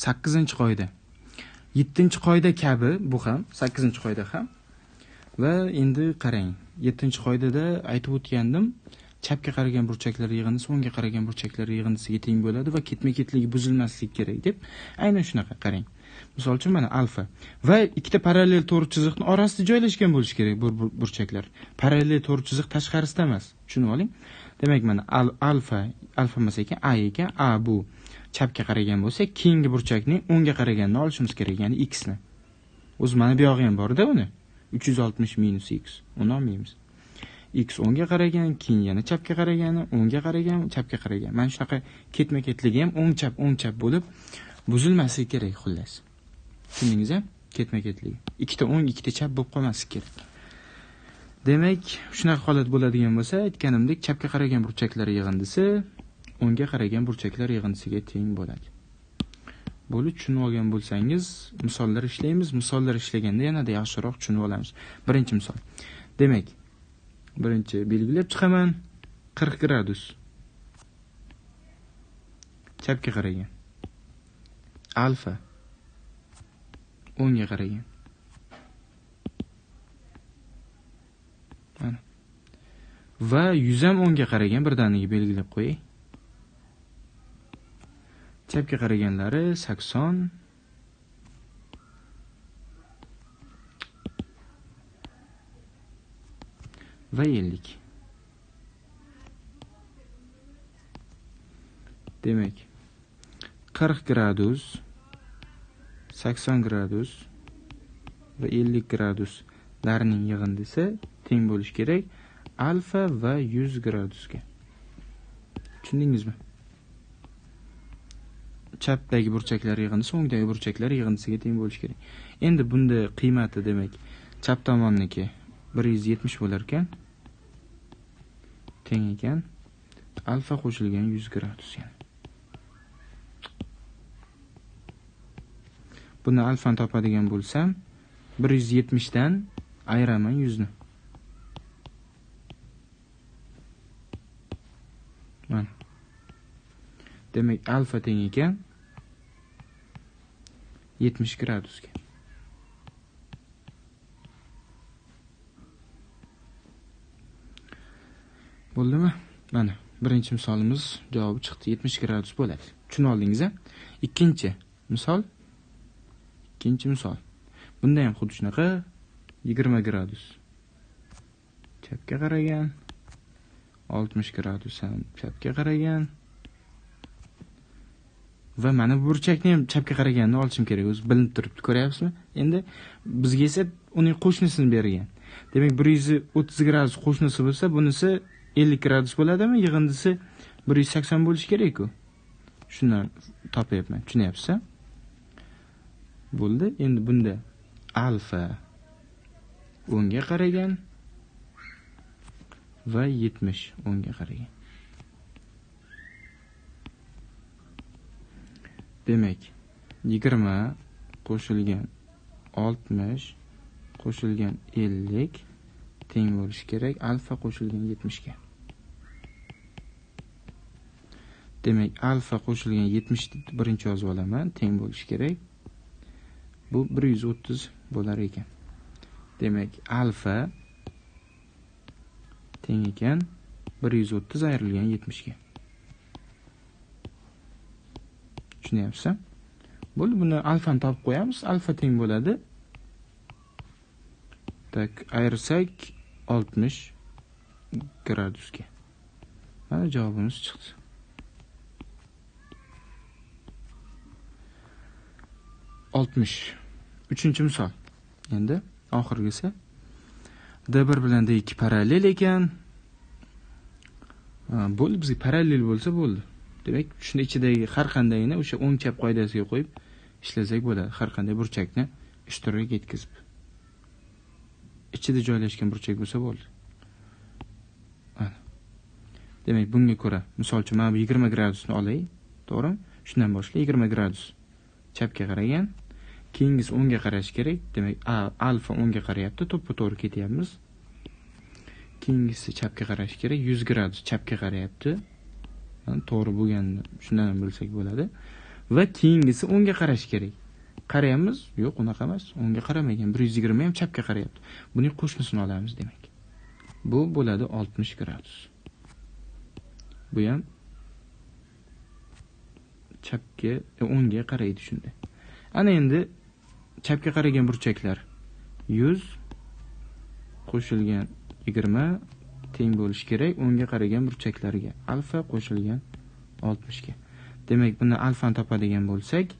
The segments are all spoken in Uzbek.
8-qoida. 7-qoida kabi bu ham, 8-qoida ham. Va endi qarang, 7-qoidada aytib o'tgandim, chapga qaragan burchaklar yig'indisi o'ngga qaragan burchaklar yig'indisiga teng bo'ladi va ketma-ketligi buzilmasligi kerak deb. Aynan shunaqa qarang. Misol uchun mana alfa va ikkita parallel to'g'ri chiziqning orasida joylashgan bo'lishi kerak bu burchaklar. Parallel to'g'ri chiziq tashqarisida emas. Tushunib oling. Demak, mana alfa, alfa emas ekan, a ekan. A bu chapga qaragan bo'lsa, keyingi burchakning o'ngga qaraganini olishimiz kerak, ya'ni x ni. O'zi mana bu yog'i ham bor-da uni. 360 minus x. Uni olmaymiz. X o'ngga qaragan, keyin yana chapga qaragani, o'ngga qaragan, chapga qaragan. Mana shunaqa ketma-ketligi ham o'ng chap, o'ng chap bo'lib buzilmasligi kerak xullas. Tushundingiz-a? Ketma-ketligi. Ikkita o'ng, ikkita chap bo'lib qolmasligi kerak. Demak, shunaqa holat bo'ladigan bo'lsa, aytganimdek, chapga qaragan burchaklar yig'indisi o'ngga qaragan burchaklar yig'indisiga teng bo'ladi. Bo'lib tushunib olgan bo'lsangiz, misollar ishlaymiz. Misollar ishlaganda yanada yaxshiroq tushunib olamiz. Birinchi misol. Demak, birinchi belgilab chiqaman. 40 gradus. Chapga qaragan. Alfa o'ngga qaragan. Mana. Va 100 ham o'ngga qaragan, birdaniga belgilab qo'yay. Chapga qaraganlari 80. Va 50. Demak, 40 gradus, 80 gradus va 50 graduslarning yig'indisi teng bo'lishi kerak alfa va 100 gradusga. Tushundingizmi? Chapdagi burchaklar yig'indisi o'ngdagi burchaklar yig'indisiga teng bo'lishi kerak. Endi bunda qiymati, demak, chap tomonniki 170 bo'lar ekan. Teng ekan alfa qo'shilgan 100 gradus yana. Buni alfani topadigan bo'lsam, 170 dan ayiraman 100 ni. Mana. Demak, alfa teng ekan 70 gradusga. Bo'ldimi? Mana birinchi misolimiz javobi chiqdi. 70 gradus bo'ladi. Tushunib oldingiz-a? Ikkinchi misol. Ikkinchi misol. Bunda ham xuddi shunaqa 20 gradus. Chapga qaragan, 60 gradus ham chapga qaragan. Va mana bu burchakni ham chapga qaraganini olishim kerak. O'zi bilinib turibdi, ko'ryapsizmi? Endi bizga esa uning qo'shnisini bergan. Demak, 130 gradus qo'shnisi bo'lsa, bunisi 50 gradus bo'ladimi? Yig'indisi 180 bo'lishi kerak-ku. Shundan topyapman. Tushunyapsiz-a? Bo'ldi. Endi bunda alfa o'ngga qaragan va 70 o'ngga qaragan. Demak, 20 qo'shilgan 60 qo'shilgan 50 teng bo'lishi kerak alfa qo'shilgan 70 ga. Demak, alfa qo'shilgan 70 birinchi yozib olaman, teng bo'lishi kerak. Bu 130 bo'lar ekan. Demak, alfa teng ekan 130 ayrilgan 70 ga. Tushunyapsiz? Bo'ldi, buni alfani topib qo'yamiz. Alfa teng bo'ladi. Tak, ayirsak 60 gradusga. Mana javobimiz chiqdi. 60. Uchinchi misol. Endi oxirgisi. D1 bilan D2 parallel ekan. Bo'ldi, bizga parallel bo'lsa bo'ldi. Demak, shuni ichidagi har qandayini o'sha o'ng chap qoidasiga qo'yib ishlasak bo'ladi. Har qanday burchakni ishtirok yetkazib. Ichida joylashgan burchak bo'lsa bo'ldi. Mana. Demak, bunga ko'ra, misol uchun mana bu 20 gradusni olay, to'g'rimi? Shundan boshlay 20 gradus chapga qaragan, keyingisi o'ngga qarash kerak. Demak, alfa o'ngga qarayapti, to'ppa-to'g'ri ketyapmiz. Keyingisi chapga qarash kerak, 100 gradus chapga qarayapti. To'g'ri bo'lganini shundan ham bilsak bo'ladi. Va keyingisi o'ngga qarash kerak. Qaraymiz, yo'q, unaqa emas. O'ngga qaramagan. 120 ham chapga qarayapti. Buning qo'shnisini olamiz demak. Bu bo'ladi 60 gradus. Bu ham chapga, o'ngga qaraydi shunda. Ana endi chapga qaragan burchaklar 100 qo'shilgan 20 teng bo'lishi kerak o'ngga qaragan burchaklarga alfa qo'shilgan 60 ga. Demak, buni alfani topadigan bo'lsak,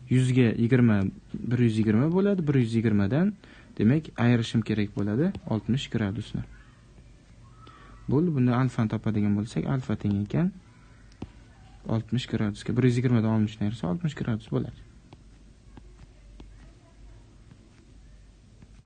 100 ga 20 120 bo'ladi. 120 dan demak ayirishim kerak bo'ladi 60 gradusni. Bo'ldi, buni alfani topadigan bo'lsak, alfa teng ekan 60 gradusga. 120 dan 60 ni ayirsa 60 gradus bo'ladi.